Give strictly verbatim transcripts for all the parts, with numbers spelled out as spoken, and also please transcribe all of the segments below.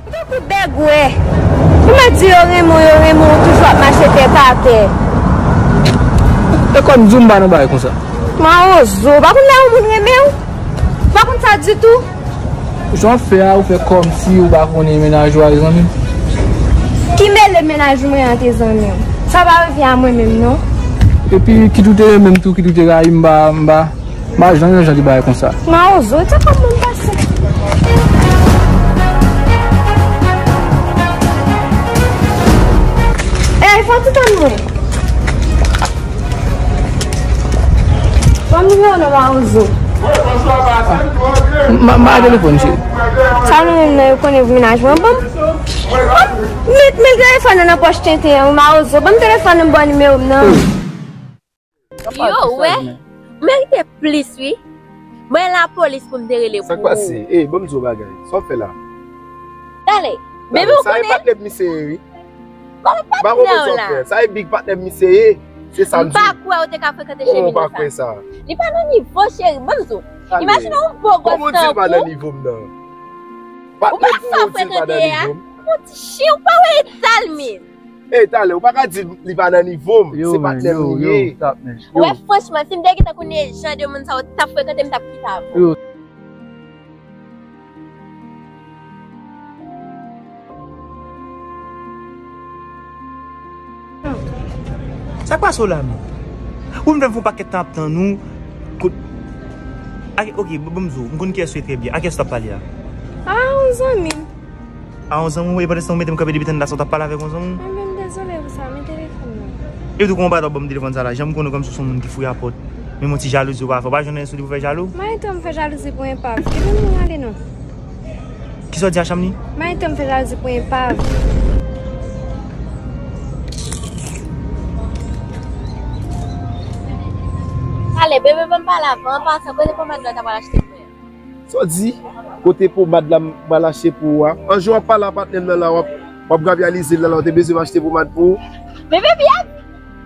Ou tankou bègwè. Ou mèt di yo renmen w, yo renmen w, ou toujou ap mache tèt atè. E kòm di w m pa nan bagay konsa. Mawozo, ou pa konn lè yon moun renmen w? Ou pa konn sa ditou? Jan w ap fè a, ou fè kòmsi ou pa konnen mennaj ou a, zanmi m. Ki mele mennaj mwen an te zanmi w? Sa pa revyen a mwen menm, non. Epi, kit ou te renmen m tou, kit ou te rayi m, m pa, m pa, m pa janm yon jan de bagay konsa. Mawozo, te kòm moun pase. Ey, fò ti tann mwen. Ban m nimewo non Mawozo. M, m pa gen telefòn, cheri. Sa nou menm nan, yo konnen mennaj mwen. Ban m, ban m, met, met telefòn nan nan pòch tenten an, Mawozo. Ban m telefòn nan, m ba w nimewo m nan. Yo, wè. Ou merite plis, wi. Mwen lapolis pou m te rele pou ou. Sa k pase? Ey, ban m di w bagay. Sa w fè la? Talè. Bebe, ou konnen? Sa e patnè misye ye, wi. Kòman patnè w la? Sa e big patnè misye ye. Se sa m di. M pa kwè ou te ka frekante chemine sa. Li pa nan nivo, cheri. Ban m di w. Imajine yon bo gòs tankou. Kòman w di l pa nan nivo m nan? Ou pa sa w frekante a. Yon ti chen, ou pa wè eta l menm. Ey, talè, ou pa ka di li pa nan nivo m. Se patnè m li ye. Ou wè, franchman, si m te gentan konnen jan de moun sa yo t ap frekante, m t ap kite avè w. Sa k pase w la menm? Ou menm fè m fè yon pakèt tan ap tann ou. Kot, a, ok, bon, bon, m di w, m konn kiyès ou ye trè byen. A kiyès w t ap pale a? A, yon zanmi m. A yon zanmi w, e pandan se tan ou mete m kanpe depi tann la, sa w t ap pale avèk yon zanmi w? Mwen menm dezole pou sa, men telefòn nan. Epi tou kòman w pa t ap ban m telefòn sa la? Jan m konnen w kòmsi w se yon moun ki fouyapòt. Menm yon ti jalouzi w pa fè, w pa jwenn anyen sou li pou fè jalou? Marito m fè jalouzi pou enpav. Kite moun ale non. Kisa w di a, Chamni? Marito m fè jalouzi pou enpav. Ale, bebe, ban m pale avè w. An pasan, kote pomad la w ta pral achte pou mwen? Sa w di? Kote pomad la m pral achte pou ou a? An jou w ap pale a patnè m nan la, w ap, w ap gabyalize l la, la, w te bezwen m achte pomad pou ou? Men baby, a,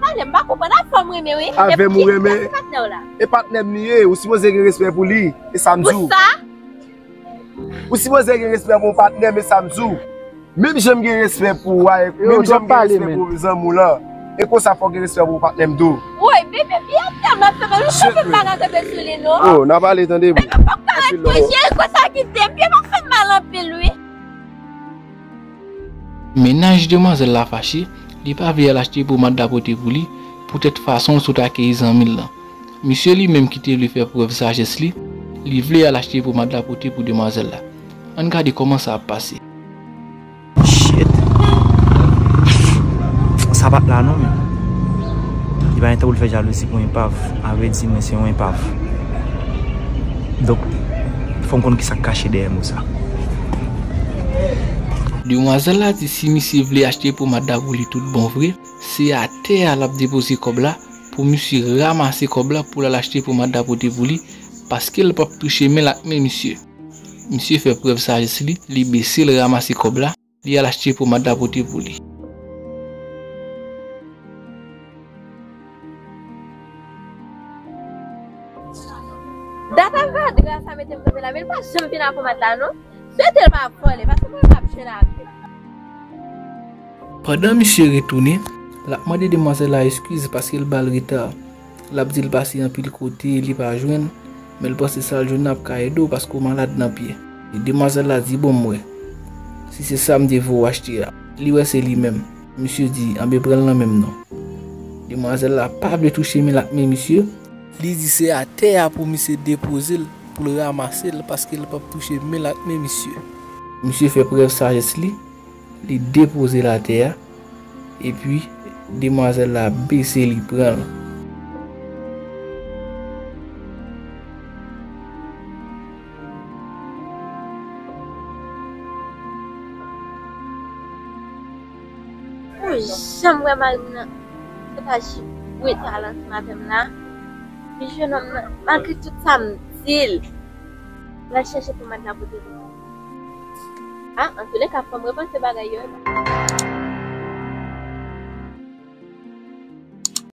talè m pa konprann, avè m ou renmen, wi. Avè m ou renmen? Epi, kiyès ki patnè w la? E patnè m li ye, ou sipoze gen respè pou li, e sa m di w. Pou sa? Ou sipoze gen respè pou yon patnè m, e sa m di w. Menm jan m gen respè pou ou a, menm jan m gen respè pou zanmi w lan, e konsa fò w gen respè pou patnè m tou. Woy, bebe, byen tèlman fè mal, ou pa fè m mal antre sou li, non. Oh, n a pale, tande. Bebe, pa ka ret tou, cheri, konsa kite m, byen pa fè m mal anpil, wi. Mennaj demwazèl la fache, li pa vle al achte pomad la pote pou li, poutèt fason l sot akeyi zanmi l lan. Misye li menm ki te vle fè prèv sajès li, li vle al achte pomad la pote pou demwazèl la. Ann gade kòman sa ap pase. Shit. Sa pa t la non, men. Li pa gen tan pou l fè jalouzi pou enpav. Avrèdi, mwen se yon enpav. Donk, fò m konn kisa k kache dèyè mo sa. Demwazèl la di si misye vle achte pomad la pou li tout bon vre, se atè a l ap depoze kòb la, pou misye ranmase kòb la pou l al achte pomad la pote pou li, paske l p ap touche men l ak men misye. Misye fè prèv sajès li, li bese l ranmase kòb la, li al achte pomad la pote pou li. Dat avè dra sa mete m kanpe la, men l pa janm vin ak pomad la, non. Swete l pa vòlè, paske mwen p ap jwenn avè l. Pandan misye retounen, l ap mande demwazèl la eskiz paske l ba l reta. L ap di l pase anpil kote, li pa jwenn, men l panse sa l jwenn nan ap ka ede w paske w malad nan pye. E demwazèl la di, bon, m wè. Si se sa m te voye w achte a. Li wè se li menm. Misye di, anben pran l nan men m non. Demwazèl la pa vle touche men l ak men misye. Li di se atè a pou misye depoze l, pou l ranmase l, paske l p ap touche men l ak men misye. Misye fè prèv sajès li, li depoze l atè a, epi demwazèl la bese li pran l. Ou janm wè mari m nan, se pa jwet a l ansanm avè m la. Men jennonm nan, malgre tout sa m di l, l al chèche pomad la pote pou mwen. A, antouleka, fò m repanse bagay yo, wi.